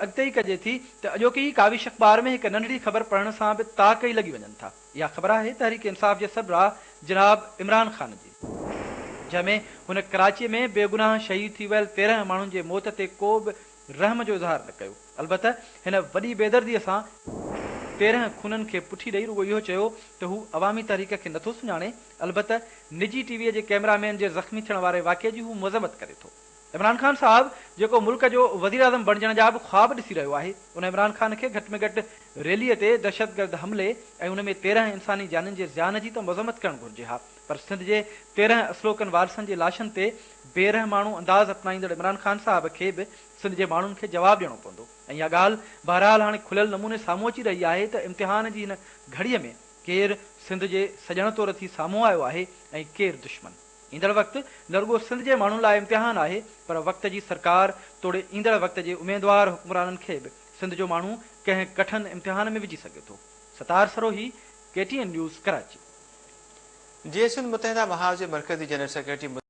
اڳتي ئي ڪجي ٿي ته اڄوڪي ئي ڪاوش اخبار ۾ هڪ ننڍڙي خبر پڙهڻ سان به طاق ئي لڳي وڃن ٿا. اها خبر آهي تحريڪ انصاف جي سربراهه جناب عمران خان جي، جنهن ۾ هن ڪراچيء ۾ بيگناهه شهيد ٿي ويل 13 ماڻهن جي موت تي ڪو به رحم جو اظهار نه ڪيو. البته هن وڏي بيدرديء سان 13 خونن کي پٺي ڏئي رڳو اهو چيو ته هو عوامي تحريڪ کي نٿو سڃاڻي، البته نجي ٽي ويء جي ڪئميرا مين جي زخمي ٿيڻ واري واقعي جي هو مذمت ڪري ٿو. عمران خان صاحب جيڪو ملڪ جو وزيراعظم بڻجڻ جا به خواب ڏسي رهيو آهي، ان عمران خان کي گهٽ ۾ گهٽ ريليء تي دهشتگرد حملي ۽ ان ۾ 13 انساني جانين جي زيان جي ته مذمت ڪرڻ گهرجي ها پر سنڌ جي 13 اصلوڪن وارثن جي لاشن تي بي رحماڻو انداز اپنائيندڙ عمران خان صاحب کي به سنڌ جي ماڻهن کي جواب ڏيڻو پوندو ۽ اها ڳالهه بهرحال هاڻي کليل نموني سامهون اچي رهي آهي ته امتحان جي هن گهڙيء ۾ ڪير سنڌ جي سڄڻ طور ٿي سامهون آيو آهي ۽ ڪير دشمن. ايندڙ وقت نه رڳو سنڌ جي ماڻهن لاء امتحان آهي پر وقت جي سرڪار توڙي ايندڙ وقت جي اميدوار حڪمرانن کي به سنڌ جو ماڻهو ڪنهن ڪٺن امتحان ۾ وجهي سگهي ٿو. Sattar Sarohi, K T N news, Karachi. Jeay Sindh Muttahida Mahaz جي مرڪزي جنرل سيڪريٽري.